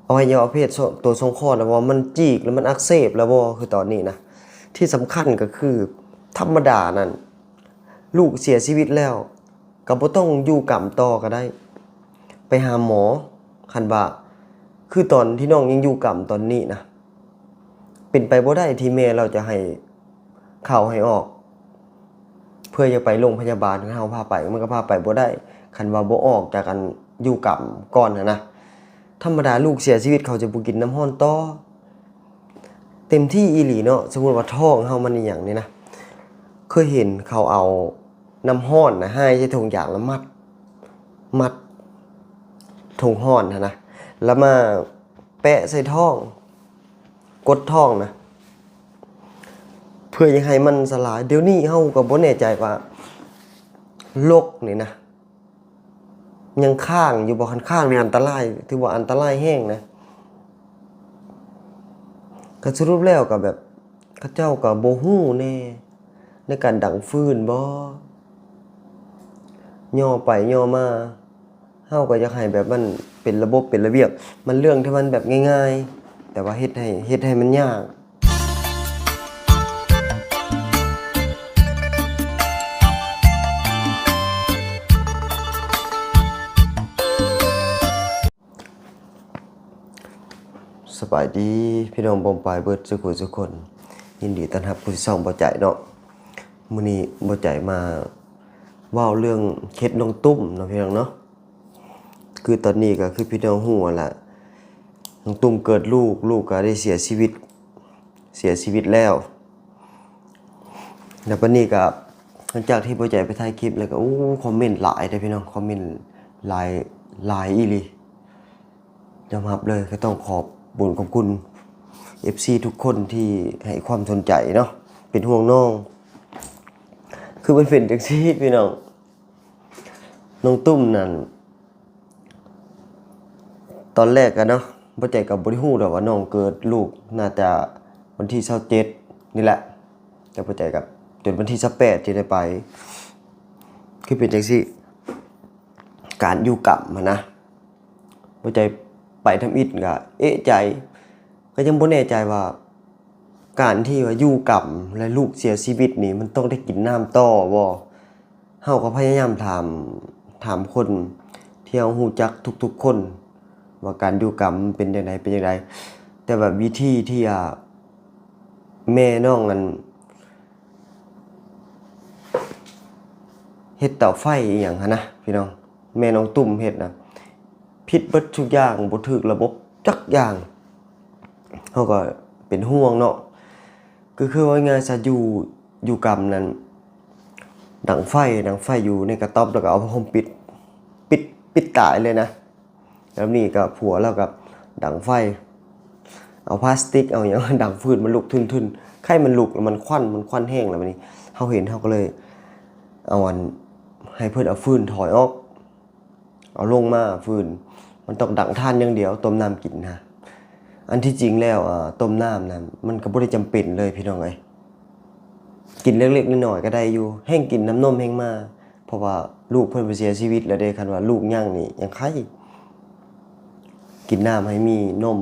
ອະໄວຍະວະເພດໂຕສົງເຄາະນະ ວ່າມັນຈີກ ຫຼື ມັນອັກເສບແລ້ວບໍ່ ຄືຕອນນີ້ນະ. ທີ່ສຳຄັນກໍຄື ທຳມະດານັ້ນ ລູກເສຍຊີວິດແລ້ວ ກໍບໍ່ຕ້ອງຢູ່ກຳຕໍ່ກໍໄດ້ ໄປຫາໝໍ. ຄັນວ່າ ຄືຕອນທີ່ນ້ອງຍັງຢູ່ກຳຕອນນີ້ນະ ເປັນໄປບໍ່ໄດ້ທີ່ແມ່ລາວຈະໃຫ້ເຂົ້າໃຫ້ອອກ ເພື່ອຈະໄປໂລງພະຍາບານ. ຄັນເຮົາພາໄປ ມັນກໍພາໄປບໍ່ໄດ້ ຄັນວ່າບໍ່ອອກຈາກອັນຢູ່ກຳກ່ອນຫັ້ນນະ. ທຳມະດາລູກເສຍຊີວິດ ເຂົາຈະບໍ່ກິນນ້ຳຮ້ອນຕໍ່. ເຕັມທີ່ອີ່ຫຼີເນາະ. ສົມມຸດວ່າທ້ອງເຮົາມັນອີ່ຫຍັງນີ້ນະ ເຄີຍເຫັນເຂົາເອົານ້ຳຮ້ອນນະ ຮ່າຍໃສ່ຖົງຢາງ ແລ້ວມັດ ມັດຖົງຮ້ອນຫັ້ນນະ ແລ້ວມາແປະໃສ່ທ້ອງ ກົດທ້ອງນະ ເພື່ອຢາກໃຫ້ມັນສະຫຼາຍ. ດຽວນີ້ເຮົາກໍບໍ່ແນ່ໃຈວ່າ ລົກນີ້ນະ ຍັງຄ້າງຢູ່ບໍ່? ຄັນຄ້າງນີ້ອັນຕະລາຍ ຖືວ່າອັນຕະລາຍແຮງນະ. ກໍສະຫຼຸບແລ້ວກໍແບບ ເຂົາເຈົ້າກໍບໍ່ຮູ້ແດ່ໃນການດັງຟືນບໍ່? ຍໍໄປຍໍມາ ເຮົາກໍຢາກໃຫ້ແບບມັນເປັນລະບົບເປັນລະບຽບ. ມັນເລື່ອງທີ່ມັນແບບງ່າຍໆ ແຕ່ວ່າເຮັດໃຫ້ ເຮັດໃຫ້ມັນຍາກ. ສະບາຍດີພີ່ນ້ອງປ້ອງປາຍເບິດສູ່ຜູ້ສູ່ຄົນ, ຍິນດີຕ້ອນຮັບເຂົ້າສູ່ຊ່ອງບໍ່ໃຈເນາະ. ມື້ນີ້ບໍ່ໃຈມາເວົ້າເລື່ອງເຄສນ້ອງຕຸ້ມເນາະ ພີ່ນ້ອງເນາະ. ຄືຕອນນີ້ກໍຄືພີ່ນ້ອງຮູ້ຫັ້ນລະ ນ້ອງຕຸ້ມເກີດລູກ ລູກກໍໄດ້ເສຍຊີວິດ ເສຍຊີວິດແລ້ວ. ແລ້ວບັດນີ້ກໍ ຫຼັງຈາກທີ່ບໍ່ໃຈໄປຖ່າຍຄລິບແລ້ວກໍ ໂອ້ ຄອມເມັນຫຼາຍເດ້ພີ່ນ້ອງ, ຄອມເມັນຫຼາຍ ຫຼາຍອີ່ຫຼີ. ຍອມຮັບເລີຍ ກໍຕ້ອງຂອບບຸນຂອບຄຸນເອັຟຊີທຸກຄົນທີ່ໃຫ້ຄວາມສົນໃຈເນາະ ເປັນຫ່ວງນ້ອງ. ຄືມັນເປັນຈັ່ງຊີ້ພີ່ນ້ອງ, ນ້ອງຕຸ້ມນັ້ນ ຕອນແລກກະເນາະ ບໍ່ໃຈກໍບໍ່ໄດ້ຮູ້ດອກວ່ານ້ອງເກີດລູກ ໜ້າຈະວັນທີຊາວເຈັດນີ້ແຫຼະ, ແຕ່ບໍ່ໃຈກໍຈົນວັນທີຊາວແປດຈຶ່ງໄດ້ໄປ. ຄືເປັນຈັ່ງຊີ້ ການຢູ່ກຳຫັ້ນນະ ບໍ່ໃຈໄປທຳອິດກໍເອະໃຈ, ກໍຍັງບໍ່ແນ່ໃຈວ່າ ການທີ່ວ່າຢູ່ກຳ ແລະ ລູກເສຍຊີວິດນີ້ ມັນຕ້ອງໄດ້ກິນນ້ຳຕໍ່ບໍ່? ເຮົາກໍພະຍາຍາມຖາມ ຖາມຄົນທີ່ເຮົາຮູ້ຈັກທຸກໆຄົນ ວ່າການຢູ່ກຳເປັນຈັ່ງໃດ ເປັນຈັ່ງໃດ. ແຕ່ແບບວິທີທີ່ ອ່າ ແມ່ນ້ອງນັ້ນ ເຮັດເຕົາໄຟອີ່ຫຍັງຫັ້ນນະ ພີ່ນ້ອງ, ແມ່ນ້ອງຕຸ້ມເຮັດນະ ຜິດເບິດທຸກຢ່າງ, ບໍ່ຖືກລະບົບຈັກຢ່າງ. ເຮົາກໍເປັນຫ່ວງເນາະ, ກໍຄືເວົ້າງ່າຍຊະ ຢູ່ ຢູ່ກຳນັ້ນ ດັງໄຟ ດັງໄຟຢູ່ໃນກະຕ໊ອບ ແລ້ວກໍເອົາຜ້າຫົ່ມປິດ ປິດ ປິດຕາຍເລີຍນະ. ແລ້ວນີ້ກໍຜົວລາວກໍດັງໄຟ ເອົາພລາສຕິກ ເອົາຫຍັງດັງຟືນ ມັນລຸກທຶນໆ, ໃຄມັນລຸກແລ້ວມັນຄວັນ ມັນຄວັນແຮງ. ແລ້ວບັດນີ້ເຮົາເຫັນ ເຮົາກໍເລີຍເອົາອັນ ໃຫ້ເພິ່ນເອົາຟືນຖອຍອອກ ເອົາລົງມາຟືນ ມັນຕ້ອງດັງຖ່ານຢ່າງດຽວ ຕົ້ມນ້ຳກິນນະ. ອັນທີ່ຈິງແລ້ວ ອາ ຕົ້ມນ້ຳນັ້ນ ມັນກໍບໍ່ໄດ້ຈຳເປັນເລີຍພີ່ນ້ອງເອີຍ, ກິນເລັກໆນ້ອຍໆກໍໄດ້ຢູ່, ແຮ່ງກິນນ້ຳນົມແຮ່ງມາ ເພາະວ່າລູກເພິ່ນໄປເສຍຊີວິດແລ້ວເດ້. ຄັນວ່າລູກຍັງນີ້ຍັງໄຄ ກິນນ້ຳໃຫ້ມີນົມ.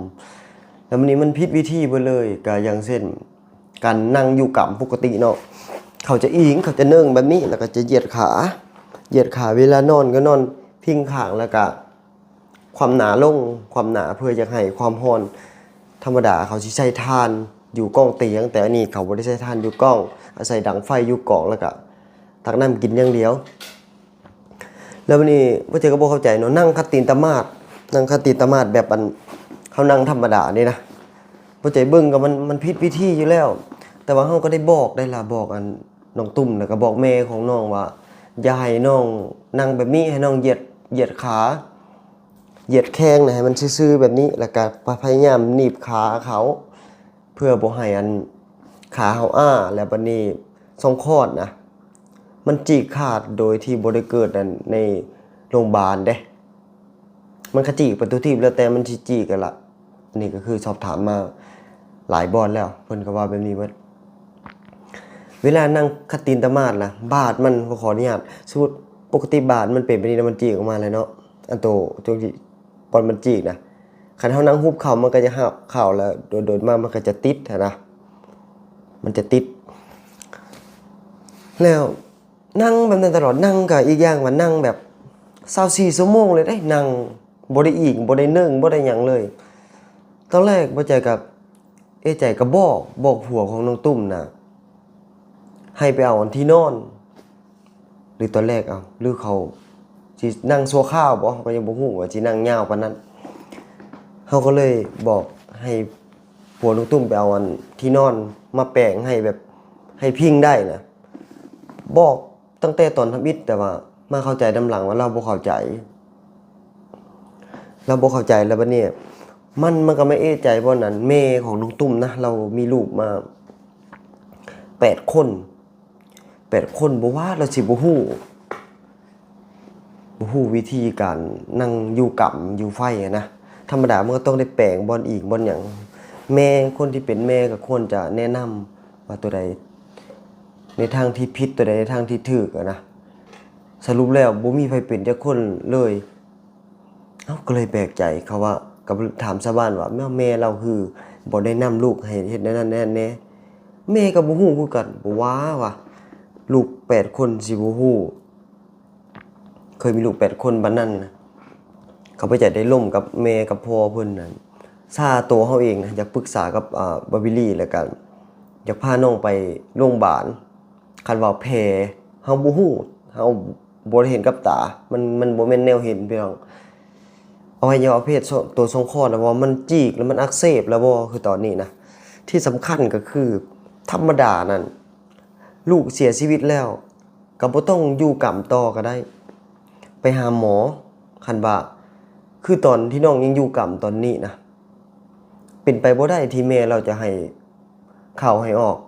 ແລ້ວມື້ນີ້ມັນຜິດວິທີເບິດເລີຍ, ກໍຢ່າງເຊັ່ນ ການນັ່ງຢູ່ກຳປົກກະຕິເນາະ, ເຂົາຈະອີງ ເຂົາຈະເນີ່ງແບບນີ້ ແລ້ວກໍຈະຢຽດຂາ ຢຽດຂາ, ເວລານອນກໍນອນພິງຂ້າງ ແລ້ວກໍຄວ່ຳໜ້າລົງ ຄວ່ຳໜ້າ ເພື່ອຢາກໃຫ້ຄວາມຮ້ອນ. ທຳມະດາເຂົາຊິໃຊ້ຖ່ານຢູ່ກ້ອງຕຽງ, ແຕ່ອັນນີ້ເຂົາບໍ່ໄດ້ໃຊ້ຖ່ານຢູ່ກ້ອງ, ອາໄສດັງໄຟຢູ່ກ້ອງ ແລ້ວກໍຕັກນ້ຳກິນຢ່າງດຽວ. ແລ້ວບັດນີ້ບໍ່ໃຈກໍບໍ່ເຂົ້າໃຈເນາະ, ນັ່ງຂັດຕີນຕະໝາດ ນັ່ງຂັດຕີນຕະໝາດແບບອັນເຮົານັ່ງທຳມະດານີ້ນະ, ບໍ່ໃຈເບິ່ງກໍມັນ ມັນຜິດວິທີຢູ່ແລ້ວ. ແຕ່ວ່າເຮົາກໍໄດ້ບອກໄດ້ລະ ບອກອັນນ້ອງຕຸ້ມ ແລ້ວກໍບອກແມ່ຂອງນ້ອງວ່າ ຢ່າໃຫ້ນ້ອງນັ່ງແບບນີ້, ໃຫ້ນ້ອງຢຽດ ຢຽດຂາ ຢຽດແຂ້ງນະ ໃຫ້ມັນຊື່ໆແບບນີ້ ແລ້ວກໍພະຍາຍາມໜີບຂາເຂົາ ເພື່ອບໍ່ໃຫ້ອັນ ຂາເຮົາອ້າ. ແລ້ວບັດນີ້ຊ່ອງຄອດນະ ມັນຈີກຂາດໂດຍທີ່ບໍ່ໄດ້ເກີດອັນໃນໂຮງບານເດ້, ມັນຂະຈີກໄປຕົວທີບ ແລ້ວແຕ່ມັນຊິຈີກຫັ້ນລະ. ອັນນີ້ກໍຄືສອບຖາມມາຫຼາຍບ່ອນແລ້ວ ເພິ່ນກໍເວົ້າແບບນີ້ເບິດ. ເວລານັ່ງຂັດຕີນຕະໝາດນະ ບາດມັນ ຂໍອະນຸຍາດ ສົມມຸດປົກກະຕິບາດມັນເປັນແບບນີ້ນະ ມັນຈີກອອກມາແລ້ວເນາະ, ອັນໂຕ ໂຕທີ່ບ່ອນມັນຈີກນະ ຄັນເຮົານັ່ງຫຸບເຂົ້າ ມັນກໍຈະຫາບເຂົ້າ ແລ້ວໂດນໆມາມັນກໍຈະຕິດຫັ້ນນະ ມັນຈະຕິດ. ແລ້ວນັ່ງແບບນັ້ນຕະຫຼອດ ນັ່ງກໍອີກຢ່າງວ່ານັ່ງແບບຊາວສີ່ຊົ່ວໂມງເລີຍເດ້ ນັ່ງບໍ່ໄດ້ອີງ ບໍ່ໄດ້ເໜິງ ບໍ່ໄດ້ຫຍັງເລີຍ. ຕອນແລກບໍ່ໃຈກໍເອະໃຈ ກໍບອກ ບອກຜົວຂອງນ້ອງຕຸ້ມນະ ໃຫ້ໄປເອົາອັນທີ່ນອນ ຫຼືຕອນແລກ ເອົ້າ ຫຼືເຂົາຊິນັ່ງຊົ່ວຄາວບໍ ເຮົາກໍຍັງບໍ່ຮູ້ວ່າຊິນັ່ງຍາວປານນັ້ນ. ເຮົາກໍເລີຍບອກໃຫ້ຜົວນ້ອງຕຸ້ມໄປເອົາອັນທີ່ນອນມາແປງໃຫ້ແບບໃຫ້ພິງໄດ້ນະ ບອກຕັ້ງແຕ່ຕອນທຳອິດ ແຕ່ວ່າມາເຂົ້າໃຈນຳຫຼັງວ່າລາວບໍ່ເຂົ້າໃຈ ລາວບໍ່ເຂົ້າໃຈ. ແລ້ວບັດນີ້ມັນ ມັນກໍມາເອະໃຈບ່ອນນັ້ນ ແມ່ຂອງນ້ອງຕຸ້ມນະ ລາວມີລູກມາແປດຄົນ ແປດຄົນ ບໍ່ວ່າລາວຊິບໍ່ຮູ້ ບໍ່ຮູ້ວິທີການນັ່ງຢູ່ກຳຢູ່ໄຟຫັ້ນນະ. ທຳມະດາມັນກໍຕ້ອງໄດ້ແປງບ່ອນອີງບ່ອນຫຍັງ ແມ່ ຄົນທີ່ເປັນແມ່ກໍຄວນຈະແນະນຳວ່າຕົວໃດໃນທາງທີ່ຜິດ ຕົວໃດໃນທາງທີ່ຖືກຫັ້ນນະ. ສະຫຼຸບແລ້ວບໍ່ມີໃຜເປັນຈັກຄົນເລີຍ. ເຮົາກໍເລີຍແປກໃຈ ເຂົາວ່າ ກໍຖາມຊາວບ້ານວ່າ ແມ່ ແມ່ລາວຄືບໍ່ແນະນຳລູກໃຫ້ເຮັດແນວນັ້ນແນວນັ້ນແດ່? ແມ່ກໍບໍ່ຮູ້ຄືກັນ. ບໍ່ວ່າວ່າ ລູກແປດຄົນຊິບໍ່ຮູ້ ເຄີຍມີລູກແປດຄົນປານນັ້ນນະ. ຂ້າພະເຈົ້າໄດ້ລົມກັບແມ່ກັບພໍ່ເພິ່ນນັ້ນ ຊາໂຕເຮົາເອງນະ ຢາກປຶກສາກັບ ອາ ບາບິລີ ແລ້ວກໍຢາກພານ້ອງໄປໂຮງບານ. ຄັນວ່າແຜ ເຮົາບໍ່ຮູ້ ເຮົາບໍ່ໄດ້ເຫັນກັບຕາ ມັນ ມັນບໍ່ແມ່ນແນວເຫັນພີ່ນ້ອງ. ອະໄວຍະວະເພດ ໂຕຊ່ອງຄອດນະ ວ່າມັນຈີກ ແລ້ວມັນອັກເສບແລ້ວບໍ່ ຄືຕອນນີ້ນະ. ທີ່ສຳຄັນກໍຄື ທຳມະດານັ້ນ ລູກເສຍຊີວິດແລ້ວ ກໍບໍ່ຕ້ອງຢູ່ກຳຕໍ່ກໍໄດ້ ໄປຫາໝໍ. ຄັນວ່າ ຄືຕອນທີ່ນ້ອງຍັງຢູ່ກຳຕອນນີ້ນະ ເປັນໄປບໍ່ໄດ້ທີ່ແມ່ລາວຈະໃຫ້ເຂົ້າໃຫ້ອອກ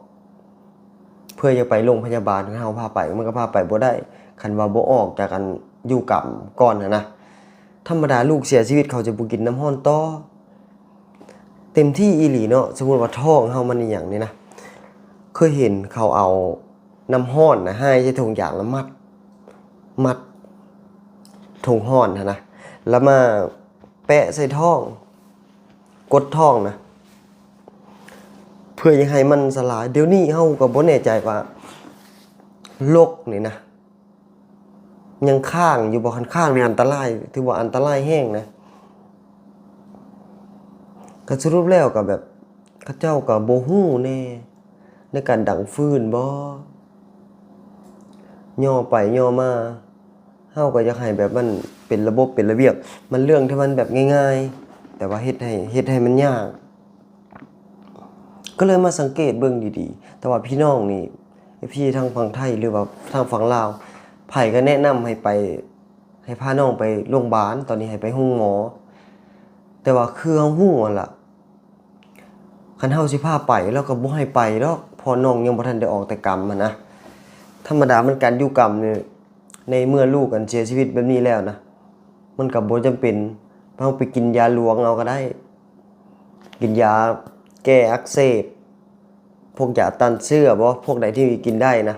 ເພື່ອຈະໄປໂຮງພະຍາບານ ຄັນເຮົາພາໄປ ມັນກໍພາໄປບໍ່ໄດ້ ຄັນວ່າບໍ່ອອກຈາກອັນຢູ່ກຳກ່ອນຫັ້ນນະ. ທຳມະດາລູກເສຍຊີວິດ ເຂົາຈະບໍ່ກິນນ້ຳຮ້ອນຕໍ່ ເຕັມທີ່ອີ່ຫຼີເນາະ. ສົມມຸດວ່າທ້ອງເຮົາມັນອີ່ຫຍັງນີ້ນະ ເຄີຍເຫັນເຂົາເອົານ້ຳຮ້ອນນະ ຮ່າຍໃສ່ຖົງຢາງ ແລ້ວມັດ ມັດຖົງຮ້ອນຫັ້ນນະ ແລ້ວມາແປະໃສ່ທ້ອງ ກົດທ້ອງນະ ເພື່ອຢາກໃຫ້ມັນສະຫຼາຍ. ດຽວນີ້ເຮົາກໍບໍ່ແນ່ໃຈວ່າ ລົກນີ້ນະ ຍັງຄ້າງຢູ່ບໍ່? ຄັນຄ້າງນີ້ອັນຕະລາຍ ຖືວ່າອັນຕະລາຍແຮງນະ. ກໍສະຫຼຸບແລ້ວກໍແບບ ເຂົາເຈົ້າກໍບໍ່ຮູ້ແດ່ ໃນການດັງຟືນບໍ ຍໍໄປຍໍມາ. ເຮົາກໍຢາກໃຫ້ແບບມັນເປັນລະບົບເປັນລະບຽບ ມັນເລື່ອງທີ່ມັນແບບງ່າຍໆ ແຕ່ວ່າເຮັດໃຫ້ ເຮັດໃຫ້ມັນຍາກ. ກໍເລີຍມາສັງເກດເບິ່ງດີໆ ແຕ່ວ່າພີ່ນ້ອງນີ້ ເອັຟຊີ ທາງຝັ່ງໄທ ຫຼືວ່າທາງຝັ່ງລາວ ໃຜກໍແນະນຳໃຫ້ໄປ ໃຫ້ພານ້ອງໄປໂຮງບານ ຕອນນີ້ໃຫ້ໄປໂຮງໝໍ. ແຕ່ວ່າຄືເຮົາຮູ້ຫັ້ນລະ ຄັນເຮົາຊິພາໄປ ລາວກໍບໍ່ໃຫ້ໄປດອກ ເພາະນ້ອງຍັງບໍ່ທັນໄດ້ອອກແຕ່ກຳຫັ້ນນະ. ທຳມະດາມັນການຢູ່ກຳນີ້ ໃນເມື່ອລູກອັນເສຍຊີວິດແບບນີ້ແລ້ວນະ ມັນກໍບໍ່ຈຳເປັນ ເຮົາໄປກິນຢາຫຼວງເອົາກໍໄດ້ ກິນຢາແກ້ອັກເສບ ພວກຢາຕ້ານເຊື້ອບໍ ພວກໃດທີ່ກິນໄດ້ນະ.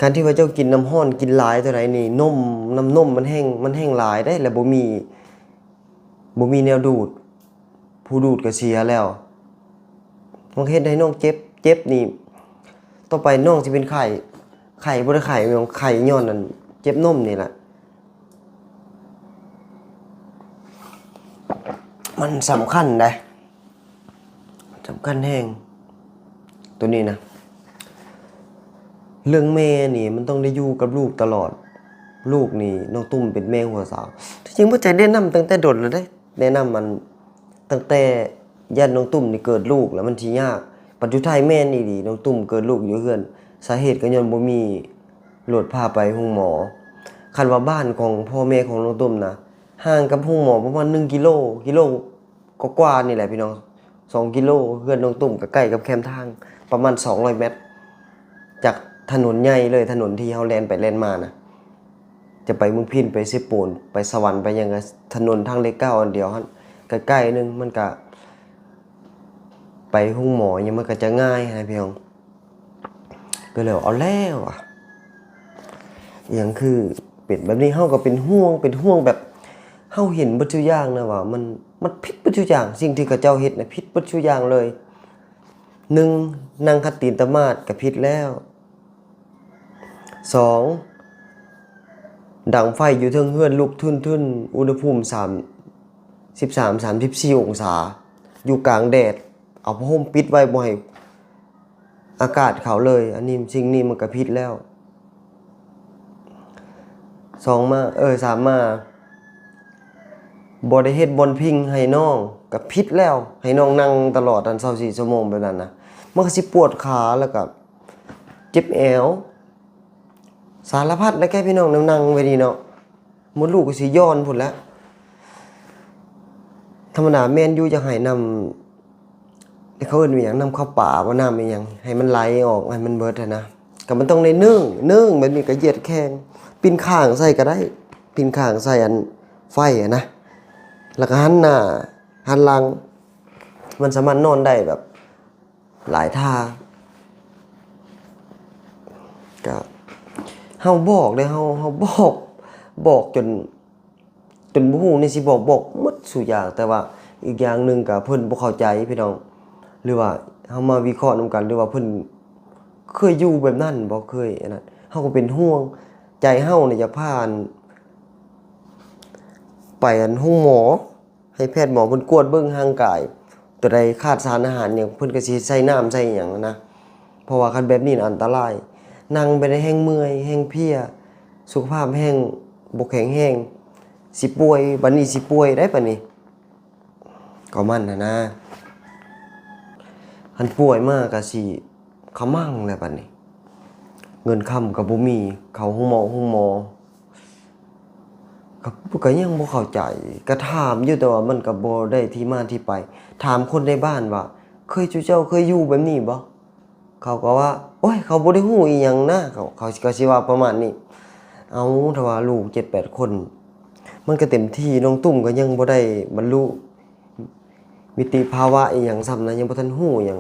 ການທີ່ວ່າເຈົ້າກິນນ້ຳຮ້ອນ ກິນຫຼາຍເທົ່າໃດນີ້ ນົມ ນ້ຳນົມມັນແຫ້ງ ມັນແຫ້ງຫຼາຍເດ້ ແລ້ວບໍ່ມີ ບໍ່ມີແນວດູດ ຜູ້ດູດກໍເສຍແລ້ວ ມັນເຮັດໃຫ້ນ້ອງເຈັບ ເຈັບນີ້ ຕໍ່ໄປນ້ອງຊິເປັນໄຂ້ ໄຂ້ບໍ່ໄດ້ໄຂ້ ໄຂ້ຍ້ອນອັນເຈັບນົມນີ້ລະ. ມັນສຳຄັນໃດ໋ ສຳຄັນແຮງ ໂຕນີ້ນະ. ເລື່ອງແມ່ນີ້ມັນຕ້ອງໄດ້ຢູ່ກັບລູກຕະຫຼອດ. ລູກນີ້ ນ້ອງຕຸ້ມເປັນແມ່ຫົວສາວ ທີ່ຈິງບໍ່ໃຈແນະນຳຕັ້ງແຕ່ດົນແລ້ວເດ້ ແນະນຳມັນຕັ້ງແຕ່ຢ້ານນ້ອງຕຸ້ມນີ້ເກີດລູກແລ້ວມັນຊິຍາກ. ປັດຈຸໄທແມ່ນອີ່ຫຼີ ນ້ອງຕຸ້ມເກີດລູກຢູ່ເຮືອນ ສາເຫດກໍຍ້ອນບໍ່ມີລົດພາໄປໂຮງໝໍ. ຄັນວ່າບ້ານຂອງພໍ່ແມ່ຂອງນ້ອງຕຸ້ມນະ ຫ່າງກັບໂຮງໝໍປະມານໜຶ່ງກິໂລ ກິໂລກວ່າໆນີ້ແຫຼະພີ່ນ້ອງ ສອງກິໂລ. ເຮືອນນ້ອງຕຸ້ມກໍໃກ້ກັບແຄມທາງປະມານສອງຮ້ອຍແມັດ ຈາກຖະໜົນໃຫຍ່ເລີຍ ຖະໜົນທີ່ເຮົາແລ່ນໄປແລ່ນມານະ ຈະໄປເມືອງພິນ ໄປເຊໂປນ ໄປສະຫວັນ ໄປຫຍັງ ກໍຖະໜົນທາງເລກເກົ້າອັນດຽວຫັ້ນ ໃກ້ໆໜຶ່ງ ມັນກະໄປໂຮງໝໍຫຍັງມັນກະຈະງ່າຍຫັ້ນນະພີ່ນ້ອງ. ກໍເລີຍວ່າ ເອົາແລ້ວວ່າ ອີ່ຫຍັງຄືເປັນແບບນີ້ ເຮົາກໍເປັນຫ່ວງ ເປັນຫ່ວງແບບ ເຮົາເຫັນເບິດທຸກຢ່າງນະວ່າມັນ ມັນຜິດເບິດທຸກຢ່າງ, ສິ່ງທີ່ເຂົາເຈົ້າເຮັດນະຜິດເບິດທຸກຢ່າງເລີຍ. ໜຶ່ງ ນັ່ງຂັດຕີນຕະໝາດກະຜິດແລ້ວ. ສອງ ດັງໄຟຢູ່ເທິງເຮືອນລຸກທຶນໆ ອຸນຫະພູມສາມສິບສາມ ສາມສິບສີ່ອົງສາ ຢູ່ກາງແດດ ເອົາຜ້າຫົ່ມປິດໄວ້ບໍ່ໃຫ້ອາກາດເຂົ້າເລີຍ. ອັນນີ້ ສິ່ງນີ້ມັນກະຜິດແລ້ວ. ສອງມາ ເອີ ສາມມາ ບໍ່ໄດ້ເຮັດບ່ອນພິງໃຫ້ນ້ອງ ກະຜິດແລ້ວ. ໃຫ້ນ້ອງນັ່ງຕະຫຼອດອັນຊາວສີ່ຊົ່ວໂມງແບບນັ້ນນະ ມັນກະຊິປວດຂາ ແລ້ວກະເຈັບແອວ ສາລະພັດແຫຼະແກພີ່ນ້ອງ ແນວນັ່ງແບບນີ້ເນາະ. ມົດລູກກະຊິຍ້ອນພຸ້ນແຫຼະ. ທຳມະດາແມ່ນຢູ່ ຢາກໃຫ້ນ້ຳ ເຂົາເອີ້ນວ່າຫຍັງ ນ້ຳເຂົ້າປາບໍ່ ນ້ຳອີ່ຫຍັງ ໃຫ້ມັນໄຫຼອອກໃຫ້ມັນເບິດຫັ້ນນະ. ກະມັນຕ້ອງໄດ້ເນີ້ງ ເນີ້ງແບບນີ້ ກະຢຽດແຂ້ງ ປິ່ນຂ້າງໃສ່ກະໄດ້ ປິ່ນຂ້າງໃສ່ອັນໄຟຫັ້ນນະ ແລ້ວກະຫັນໜ້າຫັນຫຼັງ ມັນສາມາດນອນໄດ້ແບບ ຫຼາຍທ່າ. ກະເຮົາບອກເດ້ ເຮົາ ເຮົາບອກ ບອກຈົນ ຈົນບໍ່ຮູ້ນີ້ຊິບອກ ບອກໝົດສູ່ຢ່າງ. ແຕ່ວ່າອີກຢ່າງໜຶ່ງກະເພິ່ນບໍ່ເຂົ້າໃຈພີ່ນ້ອງ ຫຼືວ່າເຮົາມາວິເຄາະນຳກັນ ຫຼືວ່າເພິ່ນເຄີຍຢູ່ແບບນັ້ນບໍ່ ເຄີຍອັນນັ້ນ ເຮົາກະເປັນຫ່ວງ. ໃຈເຮົານີ້ຢາກພາ ໄປອັນໂຮງໝໍ ໃຫ້ແພດໝໍເພິ່ນກວດເບິ່ງຮ່າງກາຍ ໂຕໃດຂາດສານອາຫານຫຍັງ ເພິ່ນກະຊິໃສ່ນ້ຳໃສ່ຫຍັງນະ. ເພາະວ່າຄັນແບບນີ້ນະອັນຕະລາຍ ນັ່ງໄປແລ້ວແຮ່ງເມື່ອຍ ແຮ່ງເພຍ ສຸຂະພາບແຮ່ງບໍ່ແຂງແຮງ ຊິປ່ວຍ ບາດນີ້ຊິປ່ວຍໄດ໋ບາດນີ້ ກໍມັນຫັ້ນນະ. ຄັນປ່ວຍມາກະຊິຂະມັງແລ້ວບາດນີ້ ເງິນຄຳກະບໍ່ມີ ເຂົ້າໂຮງໝໍ ໂຮງໝໍ ກະ ກະຍັງບໍ່ເຂົ້າໃຈ. ກະຖາມຢູ່ ແຕ່ວ່າມັນກະບໍ່ໄດ້ທີ່ມາທີ່ໄປ. ຖາມຄົນໃນບ້ານວ່າ ເຄີຍ ເຈົ້າເຄີຍຢູ່ແບບນີ້ບໍ່? ເຂົາກະວ່າ ໂອ້ຍ ເຂົາບໍ່ໄດ້ຮູ້ອີ່ຫຍັງນະ ເຂົາ ເຂົາກະຊິວ່າປະມານນີ້. ເອົາ ຖ້າວ່າລູກເຈັດແປດຄົນ ມັນກະເຕັມທີ່. ນ້ອງຕຸ້ມກະຍັງບໍ່ໄດ້ບັນລຸ ນິຕິພາວະອີ່ຫຍັງຊ້ຳນະ ຍັງບໍ່ທັນຮູ້ຫຍັງ.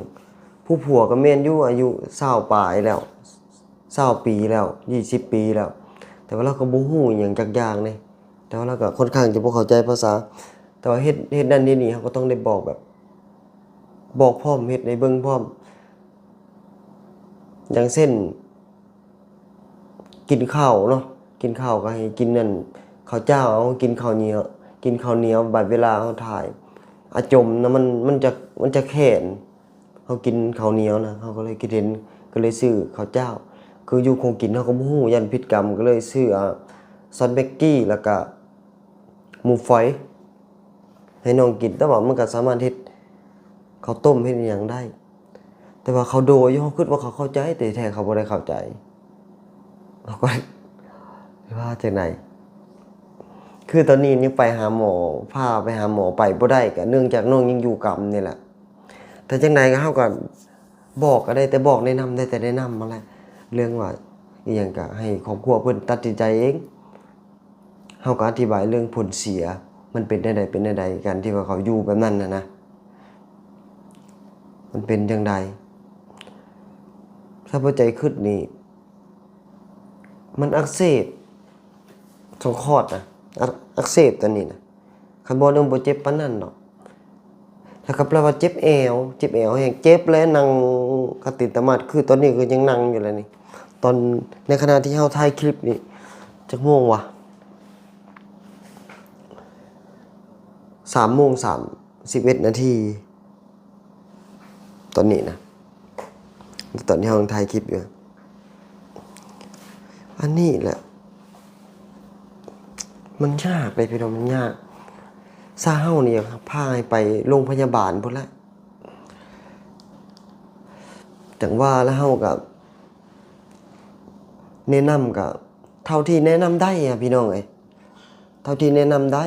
ຜູ້ຜົວກະແມ່ນຢູ່ ອາຍຸຊາວປາຍແລ້ວ ຊາວປີແລ້ວ ຊາວປີແລ້ວ ແຕ່ວ່າລາວກະບໍ່ຮູ້ອີ່ຫຍັງຈັກຢ່າງເດ້. ແຕ່ວ່າລາວກະຂ້ອນຂ້າງຈະບໍ່ເຂົ້າໃຈພາສາ ແຕ່ວ່າເຮັດ ເຮັດນັ້ນເຮັດນີ້ ເຮົາກະຕ້ອງໄດ້ບອກແບບ ບອກພ້ອມ ເຮັດໃຫ້ເບິ່ງພ້ອມ. ຢ່າງເຊັ່ນ ກິນເຂົ້າເນາະ ກິນເຂົ້າກະໃຫ້ກິນອັນເຂົ້າຈ້າວ ເຮົາກິນເຂົ້າໜຽວ ກິນເຂົ້າໜຽວ ບາດເວລາເຮົາຖ່າຍ ອາຈົມນະ ມັນ ມັນຈະ ມັນຈະແຂນ ເຮົາກິນເຂົ້າໜຽວນະ ເຮົາກະເລີຍຄິດເຫັນ ກະເລີຍຊື້ເຂົ້າຈ້າວ. ຄືຢູ່ຄົງກິນເຮົາກະບໍ່ຮູ້ ຢ້ານຜິດກຳ ກະເລີຍຊື້ ອາ ຊອດແມັກກີ້ ແລ້ວກະ ໝູຝອຍໃຫ້ນ້ອງກິນ ແຕ່ວ່າມັນກະສາມາດເຮັດເຂົ້າຕົ້ມເຮັດອີ່ຫຍັງໄດ້. ແຕ່ວ່າເຂົາໂດຍຢູ່ ເຮົາຄິດວ່າເຂົາເຂົ້າໃຈ ແຕ່ແທ້ເຂົາບໍ່ໄດ້ເຂົ້າໃຈ. ເຮົາກະວ່າຈັ່ງໃດ ຄືຕອນນີ້ຍັງໄປຫາໝໍ ພາໄປຫາໝໍໄປບໍ່ໄດ້ ກະເນື່ອງຈາກນ້ອງຍັງຢູ່ກຳນີ້ແຫຼະ. ແຕ່ຈັ່ງໃດກະເຮົາກະບອກກະໄດ້ແຕ່ບອກ ແນະນຳໄດ້ແຕ່ແນະນຳຫັ້ນແຫຼະ. ເລື່ອງວ່າອີ່ຫຍັງກະໃຫ້ຄອບຄົວເພິ່ນຕັດສິນໃຈເອງ. ເຮົາກະອະທິບາຍເລື່ອງຜົນເສຍ ມັນເປັນແນວໃດ ເປັນແນວໃດ ການທີ່ວ່າເຂົາຢູ່ແບບນັ້ນຫັ້ນນະ ມັນເປັນຈັ່ງໃດ. ສະພາບໃຈຄຶດນີ້ ມັນອັກເສບສອງຄອດນະ ອັກ ອັກເສບຕອນນີ້ນະ. ຄັນບໍ່ ຍັງບໍ່ເຈັບປານນັ້ນດອກ. ແລ້ວກະແປວ່າເຈັບແອວ ເຈັບແອວແຮງ ເຈັບແລ້ວນັ່ງຂັດຕີນຕະໝາດ ຄືຕອນນີ້ກະຍັງນັ່ງຢູ່ແຫຼະນີ້. ຕອນ ໃນຂະນະທີ່ເຮົາຖ່າຍຄລິບນີ້ ຈັກໂມງຫວາ ສາມໂມງສາມສິບເອັດນາທີ ຕອນນີ້ນະ ຕອນທີ່ເຮົາຖ່າຍຄລິບຢູ່. ອັນນີ້ແຫຼະ ມັນຍາກເດ້ພີ່ນ້ອງ ມັນຍາກ. ຊາເຮົານີ້ຢາກພາໃຫ້ໄປໂລງພະຍາບານພຸ້ນແຫຼະ. ຈັ່ງວ່າລະ ເຮົາກະແນະນຳ ກະເທົ່າທີ່ແນະນຳໄດ້ອະ ພີ່ນ້ອງເອີຍ. ເທົ່າທີ່ແນະນຳໄດ້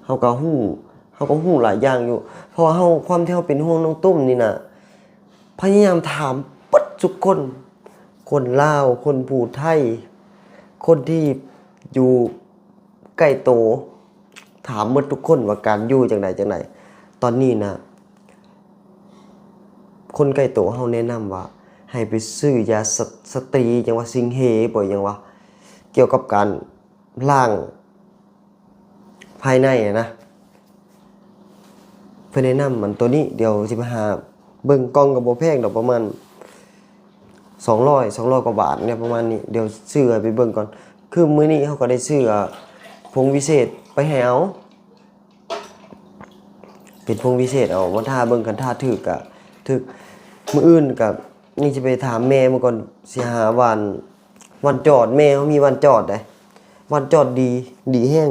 ເຮົາກະຮູ້ ເຮົາກະຮູ້ຫຼາຍຢ່າງຢູ່. ເພາະວ່າເຮົາ ຄວາມທີ່ເຮົາເປັນຫ່ວງນ້ອງຕຸ້ມນີ້ນະ ພະຍາຍາມຖາມເບິດທຸກຄົນ ຄົນລາວ ຄົນຜູ້ໄທ ຄົນທີ່ຢູ່ໃກ້ໂຕ ຖາມເບິດທຸກຄົນວ່າການຢູ່ຈັ່ງໃດຈັ່ງໃດ. ຕອນນີ້ນະ ຄົນໃກ້ໂຕເຮົາແນະນຳວ່າ ໃຫ້ໄປຊື້ຢາສະ ສະຕຣີ ຫຍັງວ່າ ສິງເຫ ບໍ່ ຫຍັງວ່າ ກ່ຽວກັບການລ້າງ ພາຍໃນນະ ເພິ່ນແນະນຳອັນໂຕນີ້. ດຽວຊິໄປຫາເບິ່ງ ກ່ອງກໍບໍ່ແພງດອກ ປະມານສອງຮ້ອຍ ສອງຮ້ອຍກວ່າບາດນີ້ ປະມານນີ້. ດຽວຊື້ໄປເບິ່ງກ່ອນ. ຄືມື້ນີ້ເຮົາກໍໄດ້ຊື້ ອາ ຜົງວິເສດໄປໃຫ້ເອົາ ເປັນຜົງວິເສດເອົາມາທາເບິ່ງ ຄັນທາຖືກກະຖືກ. ມື້ອື່ນກະຍັງຊິໄປຖາມແມ່ເບິ່ງກ່ອນ ຊິຫາຫວ່ານ ຫວ່ານຈອດ. ແມ່ເຮົາມີຫວ່ານຈອດໃດ໋ ຫວ່ານຈອດດີ ດີແຮງ.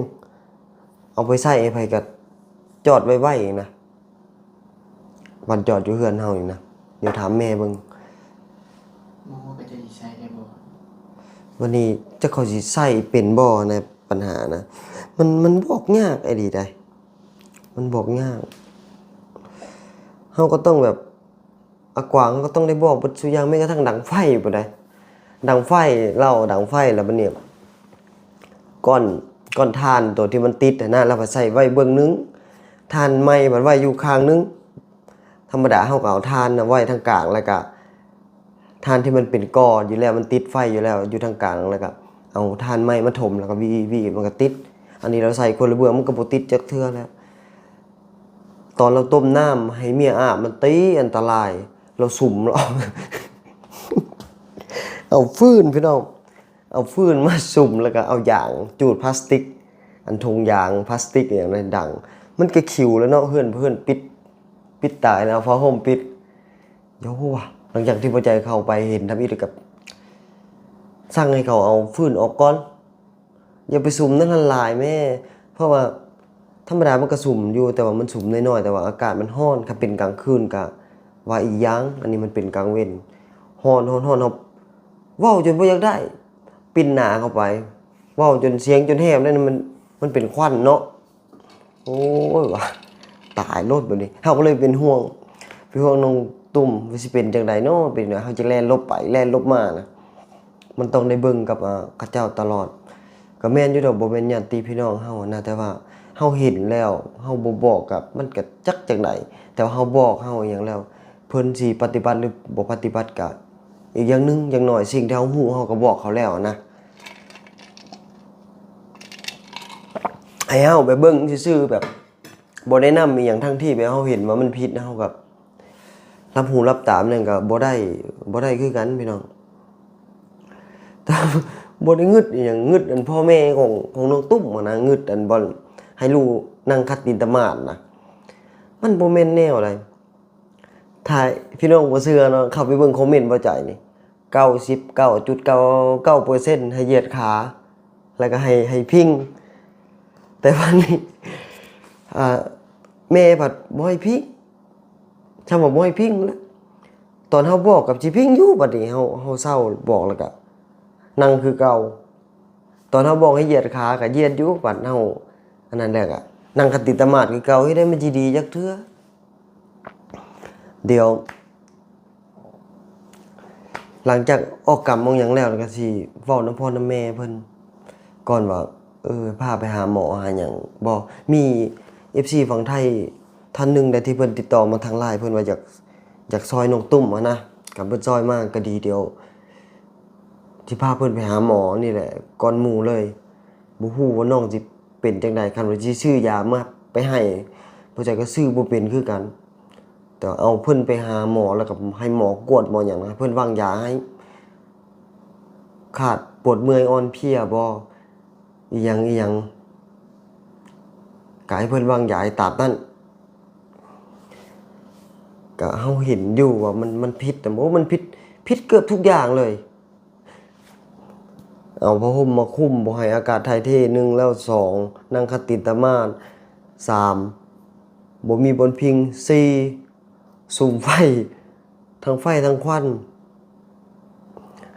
ເອົາໄປໃຊ້ໃຫ້ໃຜກະຈອດໄວໆນະ ຫວ່ານຈອດຢູ່ເຮືອນເຮົານີ້ນະ. ດຽວຖາມແມ່ເບິ່ງ. ບໍ່ຮູ້ເຂົາເຈົ້າຊິໃຊ້ໄດ້ບໍ່? ບັດນີ້ຈັກເຂົາຊິໃຊ້ເປັນບໍ່ນະ ປັນຫານະ. ມັນ ມັນບອກຍາກອີ່ຫຼີໃດ໋ ມັນບອກຍາກ. ເຮົາກໍຕ້ອງແບບ ອາກວາງ ເຮົາກໍຕ້ອງໄດ້ບອກເບິດສູ່ຢ່າງ ແມ້ກະທັ່ງດັງໄຟພຸ້ນໃດ໋. ດັງໄຟ ເຮົາດັງໄຟແລ້ວບັດນີ້ ກ້ອນ ກ້ອນຖ່ານໂຕທີ່ມັນຕິດຫັ້ນນະ ເຮົາກໍໃສ່ໄວ້ເບື້ອງໜຶ່ງ, ຖ່ານໄມ້ບັດໄວ້ຢູ່ຂ້າງໜຶ່ງ. ທຳມະດາເຮົາກໍເອົາຖ່ານນະໄວ້ທາງກາງ ແລ້ວກະຖ່ານທີ່ມັນເປັນກໍຢູ່ແລ້ວ ມັນຕິດໄຟຢູ່ແລ້ວ ຢູ່ທາງກາງ ແລ້ວກະເອົາຖ່ານໄມ້ມາຖົມ ແລ້ວກະວີໆ ມັນກະຕິດ. ອັນນີ້ເຮົາໃສ່ຄົນລະເບື້ອງ ມັນກະບໍ່ຕິດຈັກເທື່ອແລ້ວ. ຕອນເຮົາຕົ້ມນ້ຳໃຫ້ເມຍອາບ ມັນຕິອັນຕະລາຍ ເຮົາສຸມ ເອົາຟືນ ພີ່ນ້ອງ ເອົາຟືນມາສຸມ ແລ້ວກະເອົາຢາງຈູດພລາສຕິກ ອັນຖົງຢາງພລາສຕິກອີ່ຫຍັງນັ້ນດັງ. ມັນກະຂິວແລ້ວເນາະ ເຮືອນ ເຮືອນປິດ ປິດຕາຍແລ້ວ ເອົາຜ້າຫົ່ມປິດ. ໂຍ ຫຼັງຈາກທີ່ພໍ່ໃຫຍ່ເຂົ້າໄປເຫັນທຳອິດ ແລ້ວກະສັ່ງໃຫ້ເຂົາເອົາຟືນອອກກ່ອນ. ຢ່າໄປສຸມນັ້ນຫັ້ນຫຼາຍແມ້ ເພາະວ່າທຳມະດາມັນກະສຸມຢູ່ ແຕ່ວ່າມັນສຸມນ້ອຍໆ ແຕ່ວ່າອາກາດມັນຮ້ອນ. ຄັນເປັນກາງຄືນກະວ່າອີກຢ່າງ, ອັນນີ້ມັນເປັນກາງເວັນ ຮ້ອນໆໆ ເຮົາເວົ້າຈົນບໍ່ຢາກໄດ້ ປິ່ນໜ້າເຂົ້າໄປ ເວົ້າຈົນສຽງຈົນແຫບແລ້ວ ມັນ ມັນເປັນຄວັນເນາະ. ໂອ້ຍ ວ່າຕາຍໂລດບັດນີ້ ເຮົາກໍເລີຍເປັນຫ່ວງ ເປັນຫ່ວງນ້ອງຕຸ້ມວ່າຊິເປັນຈັ່ງໃດເນາະ ເປັນ ເຮົາຈະແລ່ນຫຼົບໄປແລ່ນຫຼົບມານະ ມັນຕ້ອງໄດ້ເບິ່ງກັບ ອາ ເຂົາເຈົ້າຕະຫຼອດ. ກໍແມ່ນຢູ່ດອກ ບໍ່ແມ່ນຍາດຕິພີ່ນ້ອງເຮົານະ ແຕ່ວ່າເຮົາເຫັນແລ້ວ ເຮົາບໍ່ບອກ ກໍມັນກໍຈັກຈັ່ງໃດ ແຕ່ວ່າເຮົາບອກ ເຮົາອີ່ຫຍັງແລ້ວ ເພິ່ນຊິປະຕິບັດ ຫຼື ບໍ່ປະຕິບັດ ກໍອີກຢ່າງໜຶ່ງ. ຢ່າງໜ້ອຍສິ່ງທີ່ເຮົາຮູ້ ເຮົາກໍບອກເຂົາແລ້ວນະ. ໃຫ້ເຮົາໄປເບິ່ງຊື່ໆ ແບບບໍ່ແນະນຳອີ່ຫຍັງ ທັງທີ່ແບບເຮົາເຫັນວ່າມັນຜິດ ເຮົາກໍຫຼັບຫູຫຼັບຕາ ແມ່ນກໍບໍ່ໄດ້ ບໍ່ໄດ້ຄືກັນພີ່ນ້ອງ. ແຕ່ບໍ່ໄດ້ງຶດອີ່ຫຍັງ ງຶດອັນພໍ່ແມ່ຂອງ ຂອງນ້ອງຕຸ້ມຫັ້ນນະ ງຶດອັນບ່ອນໃຫ້ລູກນັ່ງຂັດຕີນຕະໝາດນະ ມັນບໍ່ແມ່ນແນວໃດ. ຖ້າພີ່ນ້ອງບໍ່ເຊື່ອເນາະ ເຂົ້າໄປເບິ່ງຄອມເມັນບໍ່ໃຈນີ້ ເກົ້າສິບເກົ້າຈຸດເກົ້າເກົ້າເປີເຊັນ ໃຫ້ຢຽດຂາ ແລ້ວກໍໃຫ້ ໃຫ້ພິງ. ແຕ່ບັດນີ້ ອາ ແມ່ພັດບໍ່ໃຫ້ພິງ ຊ່ຳວ່າບໍ່ໃຫ້ພິງແລ້ວ. ຕອນເຮົາບອກກັບຊິພິງຢູ່ ບັດນີ້ເຮົາ ເຮົາເຊົາບອກ ແລ້ວກໍນັ່ງຄືເກົ່າ. ຕອນເຮົາບອກໃຫ້ຢຽດຂາກໍຢຽດຢູ່ ບັດເຮົາອັນນັ້ນແລ້ວກໍນັ່ງຂັດຕີນຕະໝາດຄືເກົ່າ. ເຮັດໃດມັນຊິດີຈັກເທື່ອ? ດຽວຫຼັງຈາກອອກກຳອອກຫຍັງແລ້ວ ແລ້ວກໍຊິເວົ້ານຳພໍ່ນຳແມ່ເພິ່ນກ່ອນວ່າ ເອີ ພາໄປຫາໝໍຫາຫຍັງບໍ່. ມີເອັຟຊີຝັ່ງໄທທ່ານໜຶ່ງໄດ໋ ທີ່ເພິ່ນຕິດຕໍ່ມາທາງ LINE ເພິ່ນວ່າຢາກ ຢາກຊ່ອຍນ້ອງຕຸ້ມຫັ້ນນະ ຄັນເພິ່ນຊ່ອຍມາກໍດີ. ດຽວຊິພາເພິ່ນໄປຫາໝໍນີ້ແຫຼະ ກ່ອນໝູ່ເລີຍ. ບໍ່ຮູ້ວ່ານ້ອງຊິເປັນຈັ່ງໃດ ຄັນວ່າຊິຊື້ຢາມາໄປໃຫ້ ບໍ່ໃຈກໍຊື້ບໍ່ເປັນຄືກັນ. ແຕ່ວ່າເອົາເພິ່ນໄປຫາໝໍ ແລ້ວກໍໃຫ້ໝໍກວດໝໍຫຍັງ ໃຫ້ເພິ່ນວາງຢາໃຫ້ ຂາດປວດເມື່ອຍອ່ອນເພຍບໍ່ ອີ່ຫຍັງອີ່ຫຍັງ ກໍໃຫ້ເພິ່ນວາງຢາໃຫ້ຕາມນັ້ນ. ກໍເຮົາເຫັນຢູ່ວ່າມັນ ມັນຜິດນະ ໂອ້ ມັນຜິດ ຜິດເກືອບທຸກຢ່າງເລີຍ. ເອົາຜ້າຫົ່ມມາຄຸມ ບໍ່ໃຫ້ອາກາດຖ່າຍເທ ໜຶ່ງ ແລ້ວ ສອງ ນັ່ງຂັດຕີນຕະໝາດ ສາມ ບໍ່ມີບ່ອນພິງ ສີ່ ສຸມໄຟ ທັງໄຟທັງຄວັນ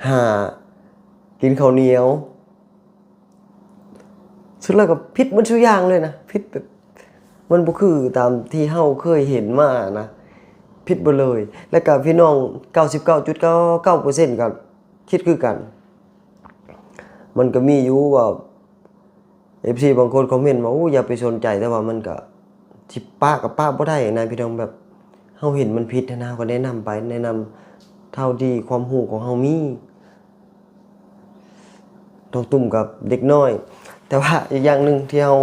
ຫ້າ ກິນເຂົ້າໜຽວ. ສຸດແລ້ວກໍຜິດໝົດທຸກຢ່າງເລີຍນະ ຜິດແບບ ມັນບໍ່ຄືຕາມທີ່ເຮົາເຄີຍເຫັນມານະ ຜິດເບິດເລີຍ. ແລ້ວກໍພີ່ນ້ອງເກົ້າສິບເກົ້າຈຸດເກົ້າເກົ້າເປີເຊັນກໍຄິດຄືກັນ. ມັນກໍມີຢູ່ວ່າ ເອັຟຊີບາງຄົນຄອມເມັນວ່າ ໂອ້ ຢ່າໄປສົນໃຈ ແຕ່ວ່າມັນກະ ຊິປະກໍປະບໍ່ໄດ້ນະພີ່ນ້ອງ. ແບບເຮົາເຫັນມັນຜິດຫັ້ນນະ ເຮົາກໍແນະນຳໄປ ແນະນຳເທົ່າທີ່ຄວາມຮູ້ຂອງເຮົາມີ. ນ້ອງຕຸ້ມກໍເດັກນ້ອຍ ແຕ່ວ່າອີກຢ່າງໜຶ່ງທີ່ເຮົາ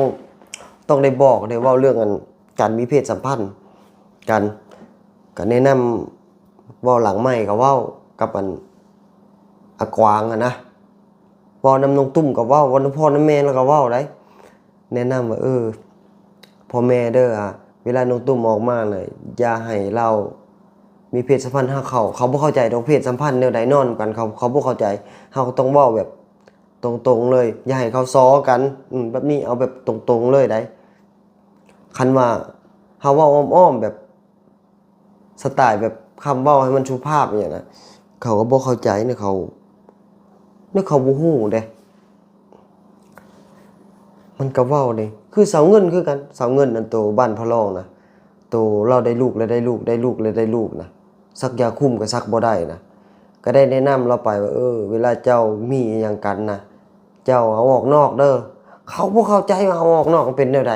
ຕ້ອງໄດ້ບອກ ໄດ້ເວົ້າເລື່ອງອັນການມີເພດສຳພັນກັນ ກໍແນະນຳ ເວົ້າຫຼັງໄມກໍເວົ້າກັບອັນອາກວາງຫັ້ນນະ ເວົ້ານຳນ້ອງຕຸ້ມກໍເວົ້າ ເວົ້ານຳພໍ່ນຳແມ່ລາວກໍເວົ້າໄດ໋ ແນະນຳວ່າ ເອີ ພໍ່ແມ່ເດີ ອາ ເວລານ້ອງຕຸ້ມອອກມານະ ຢ່າໃຫ້ລາວມີເພດສຳພັນຫາເຂົາ ເຂົາບໍ່ເຂົ້າໃຈດອກ ເພດສຳພັນແນວໃດ ນອນກັນ ເຂົາ ເຂົາບໍ່ເຂົ້າໃຈ ເຮົາກໍຕ້ອງເວົ້າແບບ ຕົງໆເລີຍ ຢ່າໃຫ້ເຂົາສໍກັນ ອືມ ແບບນີ້ ເອົາແບບຕົງໆເລີຍໄດ໋ ຄັນວ່າເຮົາເວົ້າອ້ອມໆ ແບບສະໄຕແບບຄຳເວົ້າໃຫ້ມັນສຸພາບອີ່ຫຍັງນະ ເຂົາກໍບໍ່ເຂົ້າໃຈນະ ເຂົາ ນະ ເຂົາບໍ່ຮູ້ເດ້ ມັນກໍເວົ້າເດ້ ຄືສາວເງິນຄືກັນ ສາວເງິນອັນໂຕບ້ານພະລອງນະ ໂຕລາວໄດ້ລູກແລ້ວໄດ້ລູກ ໄດ້ລູກແລ້ວໄດ້ລູກນະ ສັກຢາຄຸມກໍສັກບໍ່ໄດ້ນະ ກໍໄດ້ແນະນຳລາວໄປວ່າ ເອີ ເວລາເຈົ້າມີອີ່ຫຍັງກັນນະ ເຈົ້າເອົາອອກນອກເດີ ເຂົາບໍ່ເຂົ້າໃຈວ່າເອົາອອກນອກມັນເປັນແນວໃດ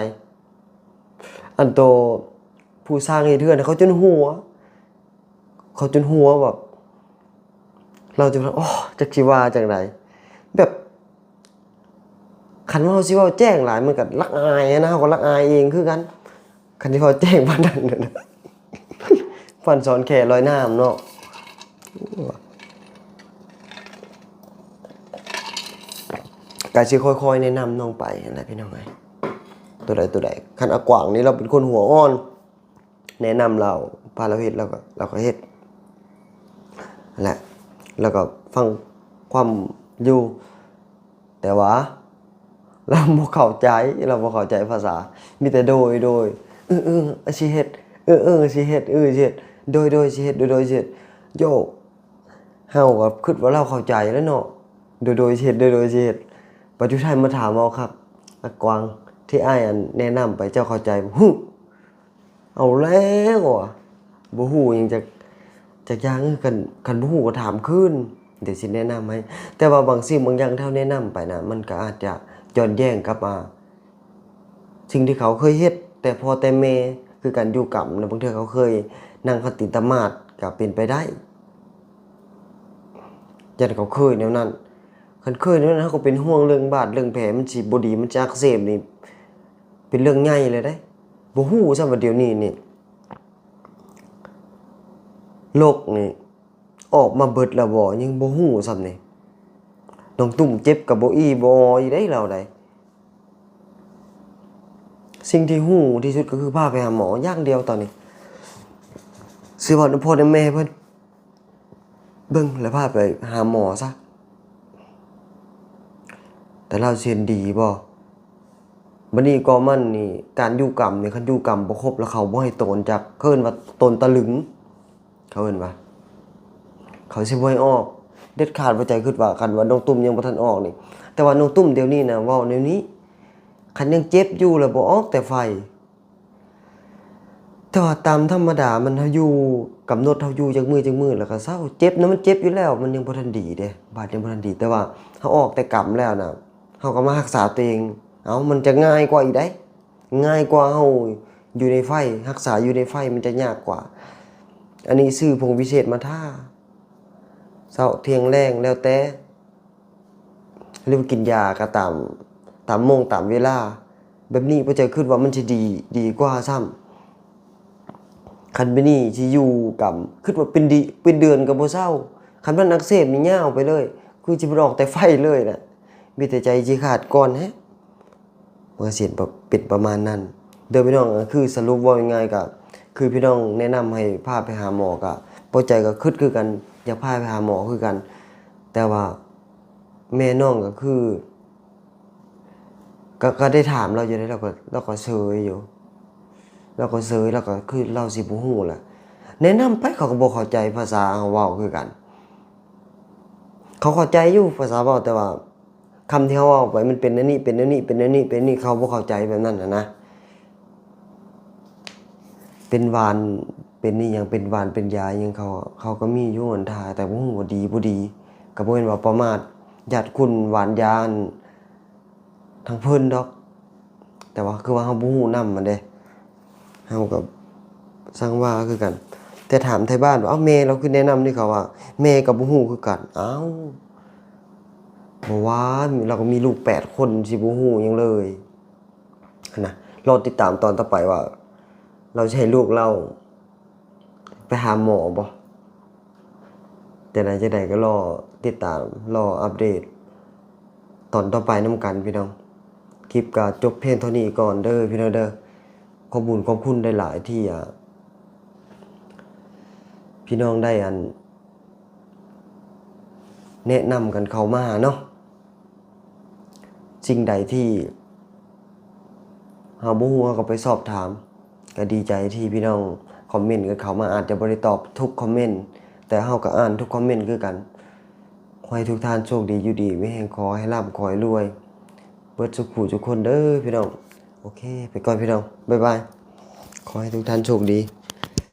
ອັນໂຕຜູ້ຊ່າງເຮັດເຮືອນ ເຂົາຈົນຫົວ ເຂົາຈົນຫົວແບບ ລາວຈົນ ໂອ້ ຈັກຊິວ່າຈັ່ງໃດ ແບບ ຄັນວ່າເຮົາຊິເວົ້າແຈ້ງຫຼາຍ ມັນກໍລັກອາຍນະ ເຮົາກໍລັກອາຍເອງຄືກັນ ຄັນຊິເວົ້າແຈ້ງປານນັ້ນນະ ຟັນສອນແຂ້ລອຍນ້ຳເນາະ ກໍຊິຄ່ອຍໆແນະນຳນ້ອງໄປຫັ້ນແຫຼະພີ່ນ້ອງເອີຍ ຕົວໃດຕົວໃດ ຄັນອາກວາງນີ້ລາວເປັນຄົນຫົວອ່ອນ ແນະນຳລາວ ພາລາວເຮັດ ລາວກໍ ລາວກໍເຮັດຫັ້ນແຫຼະ ລາວກໍຟັງຄວາມຢູ່ ແຕ່ວ່າລາວບໍ່ເຂົ້າໃຈ ລາວບໍ່ເຂົ້າໃຈພາສາ ມີແຕ່ໂດຍ ໂດຍ ເອີ ເອີ ຊິເຮັດ ເອີ ເອີ ຊິເຮັດ ເອີ ຊິເຮັດ ໂດຍ ໂດຍ ຊິເຮັດ ໂດຍ ໂດຍ ຊິເຮັດ ໂຢ ເຮົາກໍຄິດວ່າລາວເຂົ້າໃຈແລ້ວເນາະ ໂດຍ ໂດຍ ຊິເຮັດ ໂດຍ ໂດຍ ຊິເຮັດ ປັດຈຸທ້າຍມາຖາມເອົາຄັກ ອາກວາງ ທີ່ອ້າຍອັນແນະນຳໄປ ເຈົ້າເຂົ້າໃຈບໍ່? ຫຶ ເອົາແລ້ວ ບໍ່ຮູ້ຫຍັງຈັກ ຈັກຢ່າງ ເອີ ຄັນ ຄັນບໍ່ຮູ້ກໍຖາມຄືນ ດຽວຊິແນະນຳໃຫ້ ແຕ່ວ່າບາງສິ່ງບາງຢ່າງທີ່ເຮົາແນະນຳໄປນະ ມັນກໍອາດຈະຍ້ອນແຍ້ງກັບ ອ່າ ສິ່ງທີ່ເຂົາເຄີຍເຮັດ ແຕ່ພໍ່ແຕ່ແມ່ ຄືການຢູ່ກຳນະ ບາງເທື່ອເຂົາເຄີຍນັ່ງຂັດຕິຕະໝາດ ກໍເປັນໄປໄດ້ ຢ້ານເຂົາເຄີຍແນວນັ້ນ ຄັນເຄີຍແນວນັ້ນ ເຮົາກໍເປັນຫ່ວງເລື່ອງບາດເລື່ອງແຜ ມັນຊິບໍ່ດີ ມັນຊິອັກເສບນີ້ ເປັນເລື່ອງໃຫຍ່ເລີຍເດ້ ບໍ່ຮູ້ຊ້ຳວ່າດຽວນີ້ນີ້ ໂລກນີ້ອອກມາເບິດແລ້ວບໍ່ ຍັງບໍ່ຮູ້ຊ້ຳນີ້ ນ້ອງຕຸ້ມເຈັບກໍບໍ່ອີ່ບໍ່ອໍອີ່ເດ້ລາວໃດ ສິ່ງທີ່ຮູ້ທີ່ສຸດກໍຄືພາໄປຫາໝໍຢ່າງດຽວຕອນນີ້ ຊິເວົ້ານຳພໍ່ນຳແມ່ເພິ່ນ ເບິ່ງ ແລ້ວພາໄປຫາໝໍຊະ ແຕ່ລາວຊິເຫັນດີບໍ່? ບັດນີ້ກໍມັນນີ້ ການຢູ່ກຳນີ້ ຄັນຢູ່ກຳບໍ່ຄົບ ແລ້ວເຂົາບໍ່ໃຫ້ໂຕນຈັກ ເຂົາເອີ້ນວ່າໂຕນຕະລຶງ ເຂົາເອີ້ນວ່າ ເຂົາຊິບໍ່ໃຫ້ອອກເດັດຂາດ ບໍ່ໃຈຄິດວ່າ ຄັນວ່ານ້ອງຕຸ້ມຍັງບໍ່ທັນອອກນີ້ ແຕ່ວ່ານ້ອງຕຸ້ມດຽວນີ້ນະ ເວົ້າແນວນີ້ ຄັນຍັງເຈັບຢູ່ ແລ້ວບໍ່ອອກແຕ່ໄຟ ແຕ່ວ່າຕາມທຳມະດາມັນ ເຮົາຢູ່ ກຳນົດເຮົາຢູ່ຈັກມື້ຈັກມື້ແລ້ວກໍເຊົາ ເຈັບນະ ມັນເຈັບຢູ່ແລ້ວ ມັນຍັງບໍ່ທັນດີເດ້ ບາດຍັງບໍ່ທັນດີ ແຕ່ວ່າເຮົາອອກແຕ່ກຳແລ້ວນະ ເຮົາກໍມາຮັກສາຕົວເອງ ເອົ້າ ມັນຈະງ່າຍກວ່າອີກໃດ໋ ງ່າຍກວ່າເຮົາຢູ່ໃນໄຟ ຮັກສາຢູ່ໃນໄຟມັນຈະຍາກກວ່າ ອັນນີ້ຊື້ຜົງວິເສດມາທາ ເຊົ້າ ທ່ຽງ ແລງ ແລ້ວແຕ່ ຫຼືວ່າກິນຢາກໍຕາມ ຕາມໂມງຕາມເວລາ ແບບນີ້ ພວກເຈົ້າຄິດວ່າມັນຊິດີ ດີກວ່າຊ້ຳ ຄັນແບບນີ້ຊິຢູ່ກຳ ຄິດວ່າເປັນດີ ເປັນເດືອນກໍບໍ່ເຊົາ ຄັນມັນອັກເສບນີ້ຍາວໄປເລີຍ ຄືຊິບໍ່ອອກແຕ່ໄຟເລີຍນະ ມີແຕ່ໃຈຊິຂາດກ່ອນແຮະ ມັນກໍຊິເປັນປະ ເປັນປະມານນັ້ນເດີພີ່ນ້ອງ ກໍຄືສະຫຼຸບເວົ້າງ່າຍໆ ກໍຄືພີ່ນ້ອງແນະນຳໃຫ້ພາໄປຫາໝໍ ກໍບໍ່ໃຈກໍຄິດຄືກັນ ຢາກພາໄປຫາໝໍຄືກັນ ແຕ່ວ່າແມ່ນ້ອງກໍຄື ກໍ ກໍໄດ້ຖາມລາວຢູ່ເດ້ ລາວກໍ ລາວກໍເຊີຍຢູ່ ລາວກໍເຊີຍ ລາວກໍຄືລາວຊິບໍ່ຮູ້ແຫຼະ ແນະນຳໄປ ເຂົາກໍບໍ່ເຂົ້າໃຈພາສາເຮົາເວົ້າຄືກັນ ເຂົາເຂົ້າໃຈຢູ່ພາສາເວົ້າ ແຕ່ວ່າ ຄຳທີ່ເຮົາເວົ້າໄປມັນເປັນແນວນີ້ ເປັນແນວນີ້ ເປັນແນວນີ້ ເປັນນີ້ ເຂົາບໍ່ເຂົ້າໃຈແບບນັ້ນນະ ເປັນຫວານ ເປັນອີ່ຫຍັງ ເປັນຫວານ ເປັນຢາອີ່ຫຍັງ ເຂົາ ເຂົາກໍມີຢູ່ຫັ້ນທ່າ ແຕ່ບໍ່ຮູ້ວ່າດີບໍ່ດີ ກໍບໍ່ແມ່ນວ່າປະໝາດຢາດຄຸນຫວານຢາອັນທາງເພິ່ນດອກ ແຕ່ວ່າຄືວ່າເຮົາບໍ່ຮູ້ນຳຫັ້ນເດ້ ເຮົາກໍຊ່າງວ່າຄືກັນ ແຕ່ຖາມໄທບ້ານວ່າ ເອົ້າ ແມ່ລາວຄືແນະນຳນີ້ ເຂົາວ່າແມ່ກໍບໍ່ຮູ້ຄືກັນ ອ້າວ ບໍ່ວ່າ ລາວກໍມີລູກແປດຄົນ ຊິບໍ່ຮູ້ຫຍັງເລີຍຫັ້ນນະ ລໍຕິດຕາມຕອນຕໍ່ໄປວ່າ ລາວຊິໃຫ້ລູກລາວໄປຫາໝໍບໍ່? ຈັ່ງໃດຈັ່ງໃດກໍລໍຕິດຕາມ ລໍອັບເດດຕອນຕໍ່ໄປນຳກັນພີ່ນ້ອງ. ຄລິບກໍຈົບພຽງເທົ່ານີ້ກ່ອນເດີພີ່ນ້ອງເດີ. ຂອບບຸນຂອບຄຸນຫຼາຍໆທີ່ ອ່າ ພີ່ນ້ອງໄດ້ ອັນ ແນະນຳກັນເຂົ້າມາເນາະ. ສິ່ງໃດທີ່ເຮົາບໍ່ຮູ້ ເຮົາກໍໄປສອບຖາມ. ກໍດີໃຈທີ່ພີ່ນ້ອງຄອມເມັນກັນເຂົ້າມາ. ອາດຈະບໍ່ໄດ້ຕອບທຸກຄອມເມັນ ແຕ່ເຮົາກໍອ່ານທຸກຄອມເມັນຄືກັນ. ຂໍໃຫ້ທຸກທ່ານໂຊກດີຢູ່ດີມີແຮງ, ຂໍໃຫ້ລ່ຳ ຂໍໃຫ້ລວຍ ເບິດສຸຂູສຸຄົນເດີພີ່ນ້ອງ. ໂອເຄ ໄປກ່ອນພີ່ນ້ອງ ບາຍບາຍ. ຂໍໃຫ້ທຸກທ່ານໂຊກດີ.